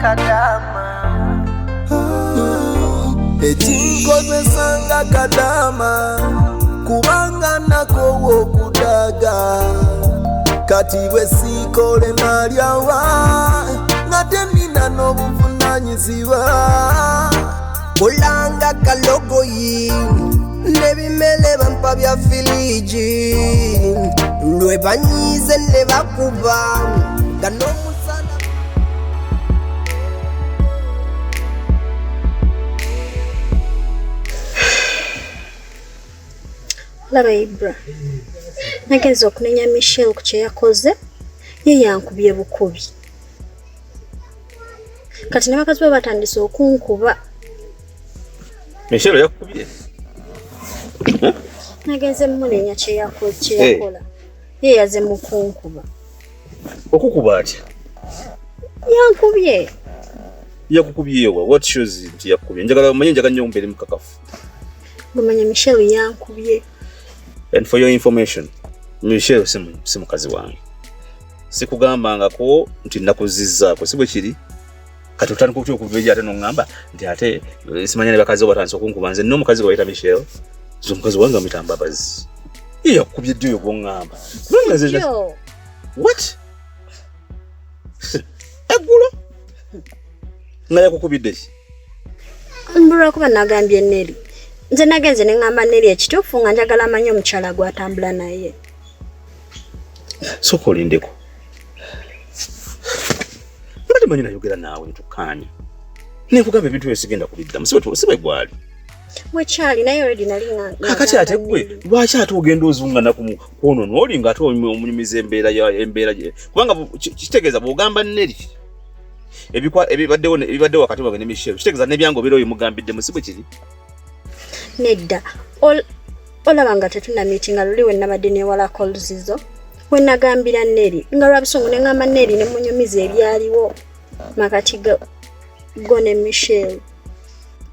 Kadama. Ekinkozesa nga kadama kubanga nakowa okudaga kati bwe siikole nalyawa nga tenina n'obuvunanyizibwa. Kulanga kalogoyi n'ebimele bampa bya filiji lwe banyiize ne bakuba nga n'omusana. Laba Ibra, nagenze okunenya Michelle ku kye yakoze, ye yankubye bukubi. Kati ne bakazi be batandise okunkuba. Michelle yakukubye? Nagenze munenya kye yakola. Ye yaze mu kunkuba. Okukuba atya? Yankubye. Yakukubye wa? What shows nti yakukubye? Njagala omanye, njagala nnyo mbeere mukakafu. Ngumanya Michelle yankubye. And for your information, Michelle si mukazi wange. Sikugambangako nti nakuzizzaako, si bwe kiri? Kati otandika otya okuva eri ate n'oŋŋamba nti ate simanya ne bakazi bo batandise okunkuba. Nze nina omukazi gwe bayita Michelle, nze omukazi wange amuyita Mbabazi. Ye yakukubye ddi oyo gw'oŋŋamba? Kubanga nze Yo. What? Eggulo? Nga yakukubidde ki? Mbulwa kuba nagambye Nelly. Nze nagenze ne ŋŋamba Nelly ekituufu nga njagala amanye omukyala gw'atambula naye. Sooka olindeko. Mbadde manyi nayogera naawe ntukkaanya. Nenkugamba ebintu ebyo sigenda kubiddamu, si bwe gwali. Bwekyali naye already nali nga Kakati ate nagamba gwe Nelly. lwaki ate ogenda ozungana ku kwono n'oli nga ate omunyumiza embeera ya embeera gye kubanga kitegeeza bw'ogamba Nelly ebibaddewo wakati wange ne Michelle, kitegeeza n'ebyange obeera obimugambiddemu, si bwe kiri? Nedda. Olaba nga tetuna meeting luli we nabadde newala calls zo. We nagambira Nelly nga lwa busungu ne ŋŋamba Nelly ne munyumiza ebyaliwo makati go ne Michelle.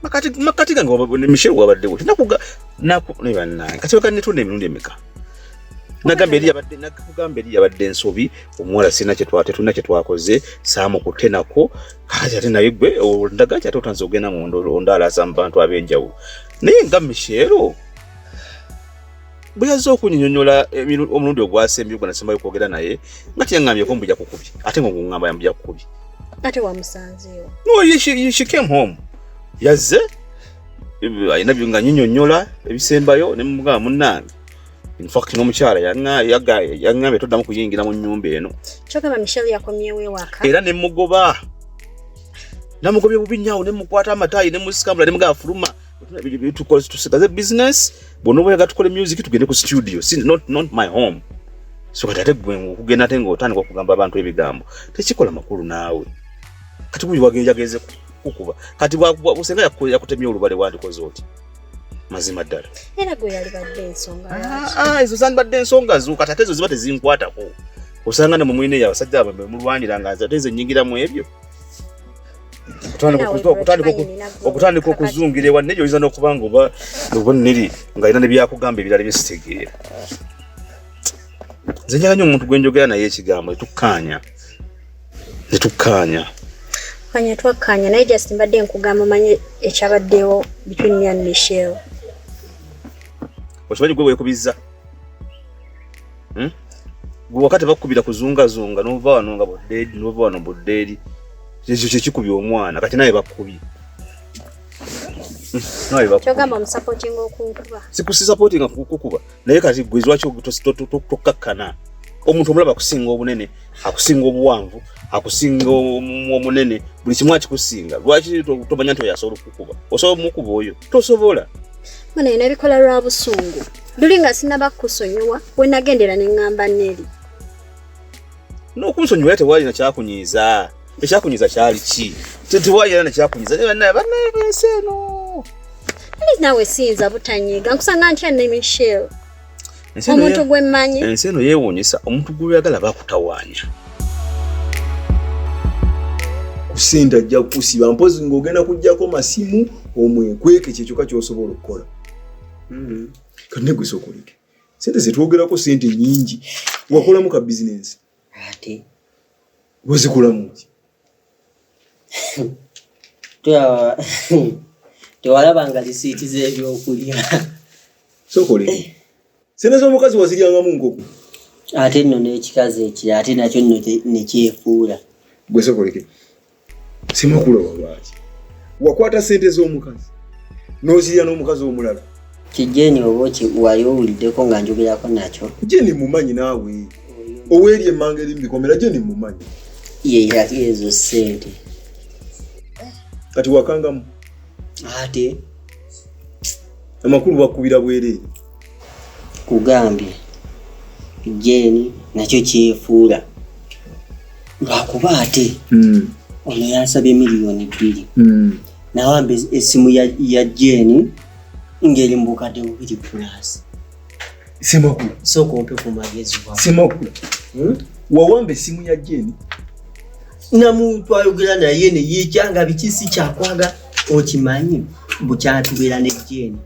Makati gange ne Michelle wabaddewo. Nakuga, naku, ne bannange. Kati waka netunda emirundi emeka? Nagamba eri yabadde, nakugamba eri yabadde ensobi, omuwala sirina kye tetulina kye twakoze, saamukutte nako. Kakati ate naye gwe, ondaga nti ate otandise okugenda mu ondaalaasa mu bantu ab'enjawulo. Naye nga Michelle, bwe yazze okunnyonnyola omulundi ogwasembye gwe nasembayo okwogera naye, nga teyaŋŋambyeko mbu yakukubye, ate ng'oŋŋamba mbu yakukubye. Ate wamusanzeewo? No, she came home. Yazze, alina bye nga nnyinnyonnyola ebisembayo ne mugamba munnange. In fact, n'omukyala yaŋŋambye toddamu kuyingira mu nnyumba eno. Kyogamba Michelle yakomyewo ewaka? Era ne mugoba. Namugobye bubi nnyo awo ne mukwata amataayi ne musikambula ne mugamba fuluma. Tusigaze business, bw'onooba oyagala tukole music tugende ku studio, si, not my home. So kati ate gwe okugenda ate ng'otandika okugamba abantu ebigambo tekikola makulu naawe. Kati buli wagenja agenze kukuba. Kati senga yakutemye olubale wandikoze oti? Mazima ddala. Era gwe yalibadde ensonga lwaki? Ezo zandibadde ensonga zo, kati ate ezo ziba tezinkwatako. Osanga ne mumwine eyo abasajja abo be mulwanira nga ate nze nnyingira mu ebyo. Nawe bwe tumanyi nina gwe Okutandika kakati. okuzungira ewa Nelly oyinza n'okuba nga oba Nelly ng'alina ne byakugamba ebirala bye sitegeera. Nze njagala nnyo omuntu gwe njogera naye ekigambo ne tukkaanya. Ne tukkaanya. Kanya twakkaanya naye just mbadde nkugamba omanye ekyabaddewo between me and Michelle. Okimanyi gwe weekubizza? Gwe wakati bakukubira kuzungazunga n'ova wano nga budde eri, n'ova wano budde eri. Ekyo kye kikubye omwana, kati naye bakukubye. Naye bakukubye. Kyogamba omusupportinga okunkuba? Sikusupportinga kukukuba, naye kati gwe lwaki tokkakkana? Omuntu omulaba akusinga obunene, akusinga obuwanvu, akusinga omunene, buli kimu akikusinga. Lwaki tomanya nti oyo asobola okukukuba? Osobola omukuba oyo? Tosobola. Bano nabikola lwa busungu. Luli nga sinnaba kukusonyiwa, we nagendera ne ŋŋamba Nelly. N'okunsonyiwa tewalina kyakunyiiza. Ekyakunyiiza kyali ki? Tewalina nakyakunyiiza. Naye bannaye b'ensi eno. At naawe siyinza butanyiiga. Nkusanga ntya ne Michelle? Ensi eno Omuntu gwe mmanyi. Ensi eno yeewuunyisa, omuntu gw'oyagala bakutawaanya. Ku ssente ajja kukusiba, mpozi ng'ogenda kuggyako masimu omwekweke, kye kyokka ky'osobola okukola. Kati ne gwe sooka oleke. Ssente ze twogerako ssente nnyingi. Wakolamu ka bizinensi? Ate. Wazikolamu ki? Tewalabanga lisiiti z'ebyokulya. Sokole. Sente z'omukazi waziryangamu nkoko. Ate nno n'ekikazi ekira ate nakyo nno ne kyefuula. Gwe sokoleke. Semakula walwaki? Wakwata sente z'omukazi n'ozirya n'omukazi omulala. Kijeni oba wali owuliddeko nga njogerako nakyo? Jeni mumanyi naawe. Oweeri emmanga eri mu bikomera Jeni mumanyi. Ye yali ezo ssente. Kati wakangamu. Ate amakulu bakubira bwereere. Kugambye Jeni nakyo kyefuula. Lwakuba ate ono yansabye 2,000,000. Nawamba essimu ya Jeni ng'eri mu bukadde 2 plus. Semakula. Sooka ompe ku magezi wa. Semakula. Wawamba essimu ya Jeni? Namuntu ayogera naye ne yeekyanga biki si kyakwaga okimanyi bukyatubeera ne Jeni.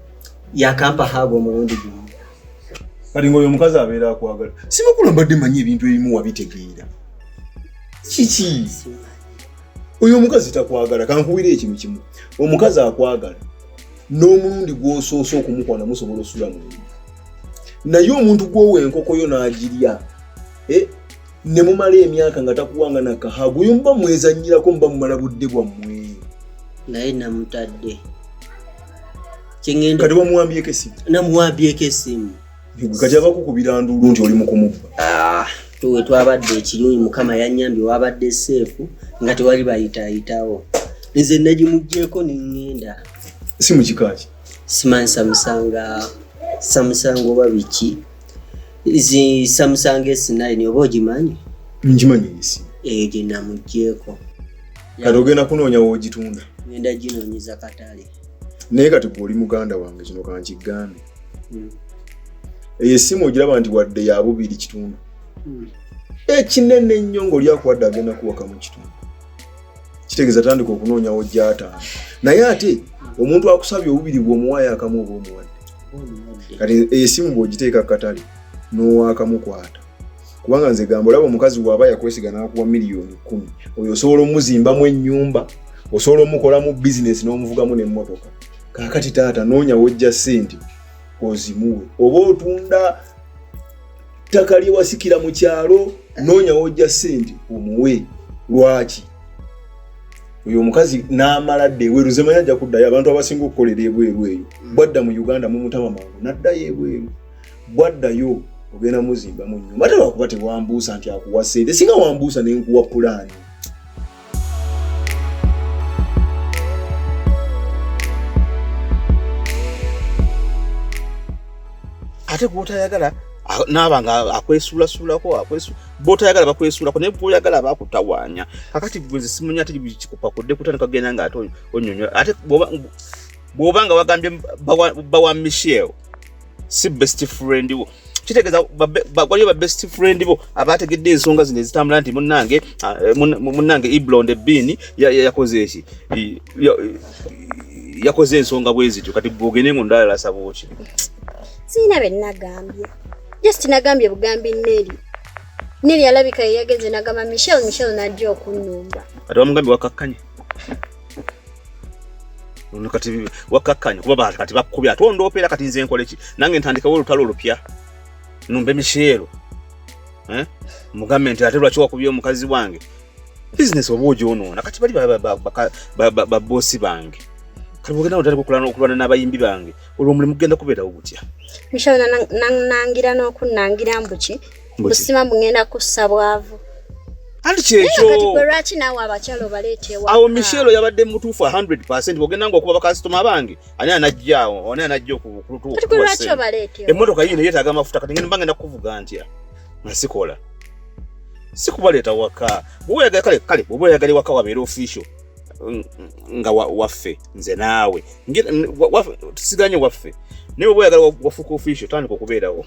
Yakampa haago omulundi gumu. Kati ng'oyo omukazi abeera akwagala. Semakula mbadde mmanyi ebintu ebimu wabitegeera. Kiki? Oyo omukazi takwagala, kankuwire ekintu kimu. Omukazi akwagala n'omulundi gw'osoose okumukwana musobola osula mu nju. Naye omuntu gw'owa enkoko yo n'agirya, ne mumala emyaka nga takuwanga na kahago, oyo muba mwezannyirako, muba mumala budde bwammwe. Naye namutadde. Kati wamuwambyeko essimu? Namuwambyeko essimu. Kati abakukubira nduulu nti oli mu kumubba. Tuwe twabadde ekirungi, Mukama yannyambye wabadde seefu nga tewali bayitaayitawo. Nze nagimuggyeko ne ŋŋenda. Si mu kika ki? Simanyi Samsung oba biki. Zi Samsung S9 oba ogimanyi? Ngimanyi esi. Eyo gye namuggyeko. Kati ogenda kunoonya w'ogitunda? Ngenda ginoonyeza katale. Naye kati gwe oli muganda wange kino kankigambe. Eyo essimu ogiraba nti wadde ya bubiri kitundu. Ekinene ennyo ng'oli akuwadde agenda kuwaka mu kitundu. Kitegeeza tandika okunoonyawo gy'ataano. Naye ate omuntu akusabye obubiri bw'omuwaayo akamu oba omuwadde. Kati essimu bw'ogiteeka ku katale n'owaakamukwata. Kubanga nze gamba olaba omukazi bw'aba yakwesiga n'akuwa 10,000,000, oyo osobola omuzimbamu ennyumba, osobola omukolamu bizinesi n'omuvugamu n'emmotoka. Kaakati taata noonya w'ojja ssente ozimuwe. Oba otunda ttaka lye wasikira mu kyalo, noonya w'ojja ssente omuwe. Lwaki? Oyo omukazi n'amala dda ebweru, nze manyi ajja kuddayo. Abantu abasinga okukolera ebweru eyo, bw'adda mu Uganda mumutama mangu n'addayo ebweru. Bw'addayo ogenda muzimbamu nnyumba. Ate lwakuba tewambuusa nti akuwa ssente, singa wambuusa ne nkuwa pulaani. Ate gw'otayagala n'aba nga akwesuulasuulako, bw'otayagala bakwesuulako, naye bw'oyagala bakutawaanya. Kakati gwe nze simanyi ate kikupakudde kutandika kugenda nga ate onyonyola. Ate bw'oba nga wagambye bawa Michelle si best friend wo, kitegeeza waliyo ba best friend bo abategedde ensonga zino ezitambula nti munnange Iblonde Bean yakoze eki? Yakoze ensonga bwe zityo. Kati bw'ogende ng'ondalala saba ki? Sirina bye nagambye. Just nagambye bugambi Nelly. Nelly alabika ye yagenze n'agamba Michelle, Michelle n'ajja okunnumba. Kati wamugambye wakakkanye? Ono kati wakakkanye kuba kati bakubye ate ondoopera kati nze nkole ki? Nange ntandikewo olutalo olupya. Numbe Michelle. Mugambe nti ate lwaki wakubye omukazi wange? Business oba ogyonoona. Kati bali ba bossi bange. Kati bw'ogenda otandika okulwana n'abayimbi bange, olwo omulimu gugenda kubeerawo gutya? Michelle nanangira n'okunnangira mbu ki? Mbu ki? Busima mbu ngenda kussa bwavu. Anti kyekyo. Naye kati gwe lwaki naawe abakyala obaleeta ewaka? Awo Michelle yabadde mutuufu 100%. Bw'ogenda ng'okuba bakasitoma bange, ani anajja awo? Ani anajja Kati gwe lwaki okuwa obaleeta ewaka? Emmotoka yiino yeetaaga amafuta, kati ngenda ngenda kuvuga ntya? Nga sikola. Si kubaleeta waka. Bw'oba oyagala, kale, kale, bw'oba oyagala ewaka wabeere official, nga waffe, nze naawe. Tusiganye waffe. Naye bw'oba oyagala wafuuka official, tandika okubeerawo.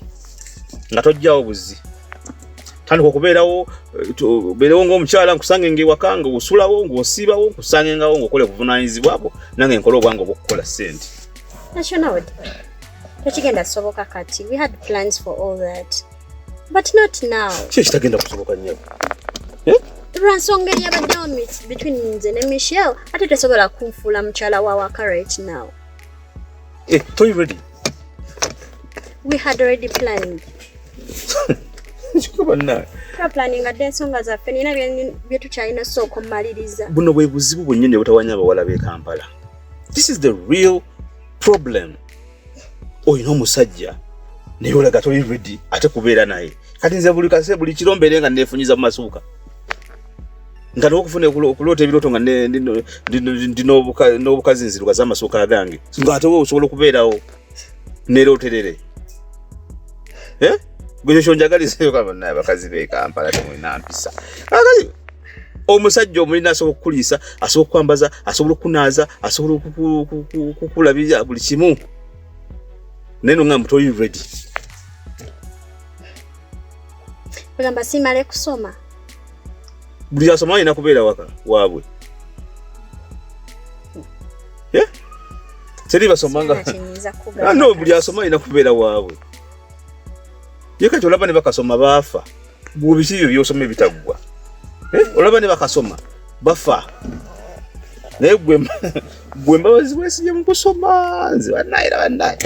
Nga tojjawo buzzi. Tandika okubeerawo, obeerewo ng'omukyala, nkusange ng'ewaka, ng'osulawo, ng'osiibawo, nkusange ngawo ng'okola obuvunaanyizibwa bwo, nange nkole obwange obw'okukola ssente. National, tekigenda kusoboka kati. We had plans for all that. But not now. Ki ekitagenda kusoboka nnyabo? Lwa nsonga eyabaddewo between nze ne Michelle, ate tesobola kunfuula mukyala wa waka right now. Eh, toli ready? We had already planned. Kyokka bannange. Twaplaninga dda ensonga zaffe, nina bye tukyalina sooka omumaliriza. Buno bwe buzibu bwennyini obutawanya abawala b'e Kampala. This is the real problem. Olina omusajja naye olaga toli ready ate kubeera naye. Kati nze buli kase buli kiro mbeere nga neefunyiza mu masuuka. Nga n'okufuna okuloota ebirooto nga ndi n'obukazi nziruka z'amasuuka agange. Ng'ate wowe osobola okubeerawo neerooterere. Eh? Gwe kyo kyonjagalizayo ka bannaye abakazi b'e Kampala temulina mpisa. Abakazi omusajja omulina asobola okukuliisa, asobola okukwambaza, asobola okukunaaza, asobola okukulabirira buli kimu. Naye no ngamba toli ready. Bagamba simale kusoma. Buli asoma alina kubeera waka waabwe. Yeah? Teri basoma nga Kiyinza kugamba. Ah, no, buli asoma alina kubeera waabwe. Ye kati olaba ne bakasoma baafa. Gwe biki ebyo by'osoma ebitaggwa? Eh, olaba ne bakasoma bafa. Naye gwe Mbabazi weesibye mu kusoma, nze bannaye era bannaye.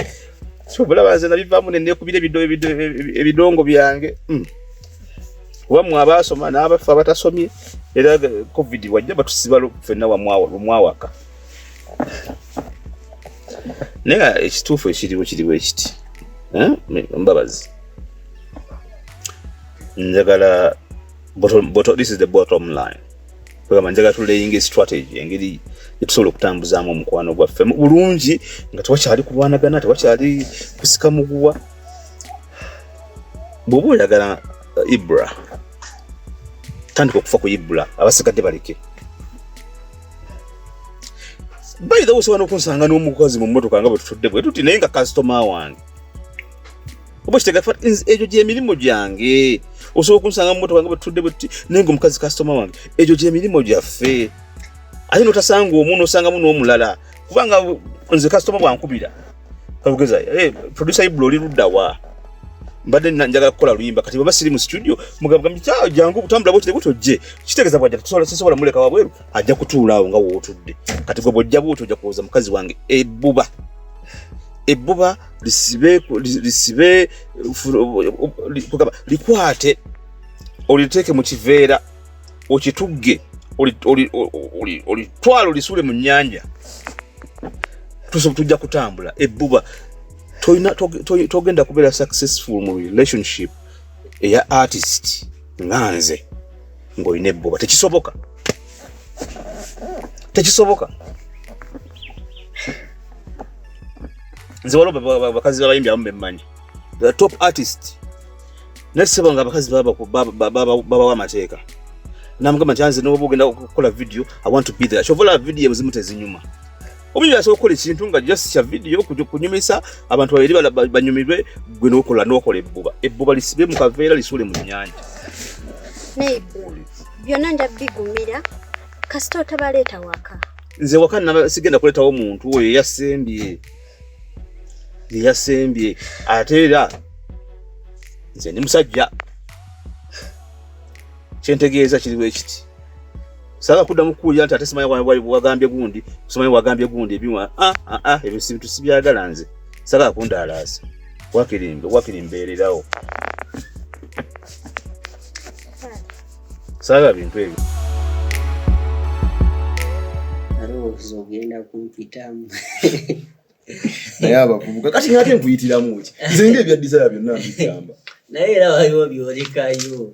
Kyova olaba nze nabivaamu ne neekubira ebidongo byange. Kuba mmwe abaasoma n'abafa abatasomye, era COVID wajja batusiba ffenna wamwawaka. Naye nga ekituufu ekiriwo kiriwo ekiti. Eh? Mbabazi. Njagala bottom, bottom, this is the bottom line. Kugamba njagala tuleyinga strategy engeri gyetusobola okutambuzaamu omukwano gwaffe mu bulungi nga tewakyali kulwanagana, tewakyali kusika muguwa. Bw'oba oyagala Ibra, tandika okufa ku Ibra, abasigadde baleke. By the way, osobola n'okunsanga n'omukazi mu mmotoka nga bwe tutudde bwe tuti, naye nga kasitoma wange. Oba kitegeeza egyo gy'emirimu gyange. Osobola okunsanga mu mmotoka nga bwe tutudde bwe tuti, naye ng'omukazi kasitoma wange. Egyo gy'emirimu gyaffe. Ate n'otasanga omu n'osangamu n'omulala. Kubanga nze kasitoma bw'ankubira. Kakugeza, hey, producer Ibra oli ludda wa? Mbadde njagala kukola luyimba, kati bw'aba siri mu studio, mugamba nti, Kya, jangu kutambula bw'oti bw'oti ojje. Kitegeeza bw'ajja, sisobola muleka wabweru, ajja kutuula awo nga w'otudde. Kati gwe bw'ojja bw'oti ojja kulowooza mukazi wange ebbuba. Ebbuba lisibe, lisibe, kugamba, likwate, oliteeke mu kiveera, okitugge, olitwale olisuule mu nnyanja. Tujja kutambula. Ebbuba togenda kubeera successful mu relationship eya artist nga nze ng'olina ebbuba. Tekisoboka. Tekisoboka. Nze waliwo bakazi b'abayimbi abamu bemmanyi. The top artist. Naye ssebo nga abakazi babawa amateeka. Namugamba nti nze n'oba ogenda okukola video, I want to be there. Kyova olaba video ezimu tezinyuma. Omuntu asobola okukola ekintu nga just kya video kunyumisa abantu babiri banyumirwe, gwe n'okola ebbuba. Ebbuba lisibe mu kaveera lisuule mu nnyanja. Naye byonna nja bigumira kasita otabaleeta waka. Nze waka sigenda kuleetawo muntu oyo eyasembye. Eyasembye. Ate era nze ndi musajja. Kyentegeeza kiri bwe kiti. Saagala kuddamu kuwulira nti ate simanyi wagambye gundi, simanyi wagambye gundi ebiwa. Ebyo si bintu sibyagala nze. Saagala kundaalaasa. Wakiri mbeererawo. Saagala bintu ebyo. Alowooza ogenda kumpitamu. Naye abavubuka kati ng'ate nkuyitiramu ki? Nze ng'ebya Desire byonna mbigamba. Naye era waliwo by'olekayo.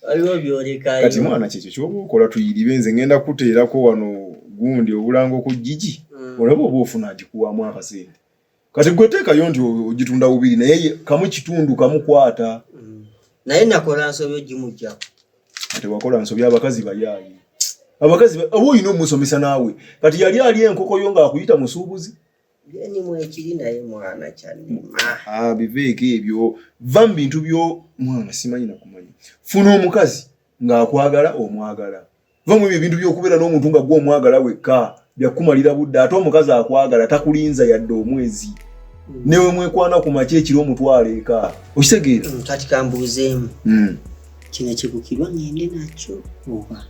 Waliwo by'olekayo. Kati mwana kyekyo ky'oba okola tuyiribe, nze ngenda kuteerako wano gundi obulango ku Gigi. Olaba oba ofuna agikuwaamu akasente. Kati gwe teekayo nti ogitunda bubiri naye kamu kitundu kamukwata. Naye nakola nsobi ogimuggyako. Ate wakola nsobi, abakazi bayaaye. Abakazi oba olina omusomesa naawe. Kati yali ali enkoko yo ng'akuyita musuubuzi. Byeni mwekiri naye mwana kyannema. Biveeko ebyo. Va mu bintu byo mwana simanyi nakumanya. Funa omukazi ng'akwagala omwagala. Va mu ebyo ebintu by'okubeera n'omuntu nga gwe omwagala wekka byakumalira budde, ate omukazi akwagala takulinza yadde omwezi. Newe mwekwana ku makya ekiro omutwalo eka. Okitegeera? Kati kambuuzeemu. Kino kibukirwa ngende nakyo oba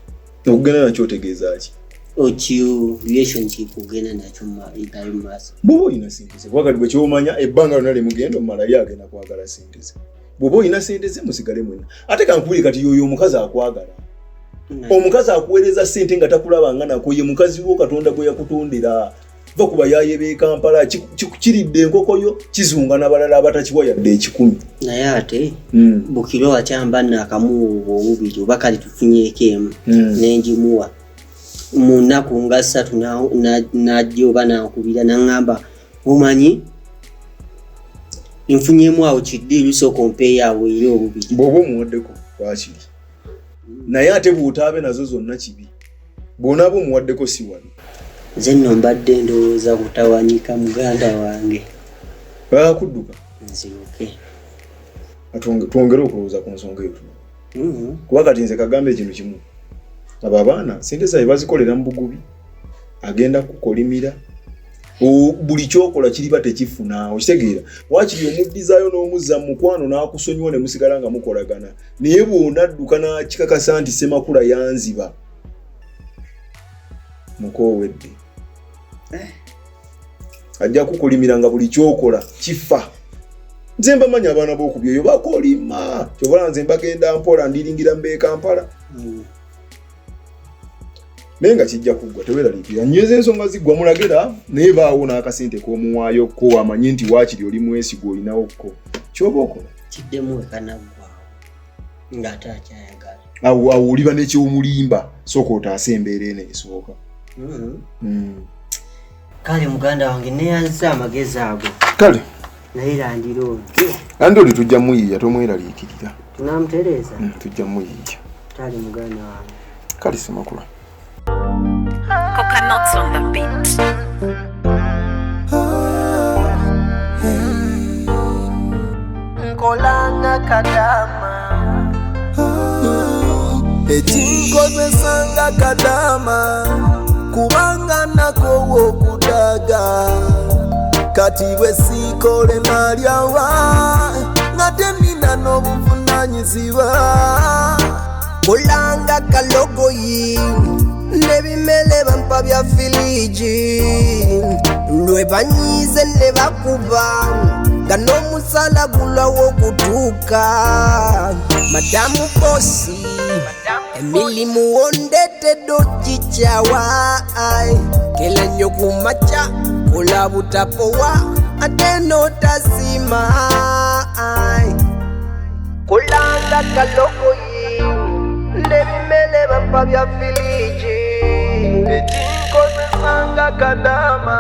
Okugenda nakyo otegeeza ki? Okyo relationship ogenda nakyo nayo mu maaso. Bw'oba olina sente ze, kuba kati gwe ky'omanya ebbanga lyonna lye mugenda omumala ye agenda kwagala sente ze. Bw'oba olina sente ze musigale mwenna. Ate kankubulire kati y'oyo omukazi akwagala. Omukazi akuweereza sente nga takulaba nga nako ye mukazi wo Katonda gwe yakutondera. Va ku bayaaye b'e Kampala, kiridde enkoko yo, kizunga n'abalala abatakiwa yadde ekikumi. Naye ate bukiro wakyamba naakamuwa obubiri oba kale tufunyeeko emu ne ngimuwa. Mu nnaku nga ssatu n'ajja oba n'ankubira n'aŋŋamba omanyi nfunyeemu awo kiddiiru sooka ompeeyo awo era obubiri. Bw'oba omuwaddeko waakiri. Naye ate bw'otaabe nazo zonna kibi. Bw'onaaba omuwaddeko si wabi. Nze nno mbadde ndowooza kutawanyika muganda wange. Baakudduka. Nziruke. Twongere okulowooza ku nsonga eyo. Kuba kati nze kagambe ekintu kimu. Abo abaana sente zaabwe bazikolera mu bugubi, agenda kukolimira. Buli ky'okola kiriba tekifuna, okitegeera. Waakiri omuddizaayo n'omuzza mu mukwano n'akusonyiwa ne musigala nga mukolagana. Naye bw'onadduka n'akikakasa nti Ssemakula yanziba, mukoowedde. Ajja kukolimira nga buli ky'okola kifa. Nze mbamanyi abaana b'oku byeyo bakolima. Ky'obola nze mbagenda mpola ndiringira mbe Kampala. Naye nga kijja kuggwa teweeraliikirira. Nyweza ensonga ziggwa mulagera naye baawo n'akasente k'omuwaayo ko amanye nti waakiri oli mwesigwa olinawo ko. Ky'oba okola. Kiddemu wekanaggwawo ng'ate akyayagala. Awo oliba n'ekyomulimba sooka otaase embeera eno esooka. Kale muganda wange neeyanzisa amagezi ago. Kale. Naye landiroodi. Landiroodi tujja muyiiya tomweraliikirira. Tunaamutereeza? Tujja muyiiya. Kale muganda wange. Kale Ssemakula. Coconuts on the beat. Nkolanga kadama. Ekinkozesanga kadama kubanga nakoowa okudaaga. Kati bwe siikole nalyawa nga tennina n'obuvunaanyizibwa. Kulanga kalogoyi n'ebimere bampa bya filiji lwe banyiize ne bakuba nga n'omusala gulwawo okutuuka. Madamu Bosi emirimu wondeetedde okikyawa kera nnyo ku makya kola butapowa ate n'otasiima. Kulanga kalogoyi n'ebimere bampa bya filiji ekinkozesanga kadama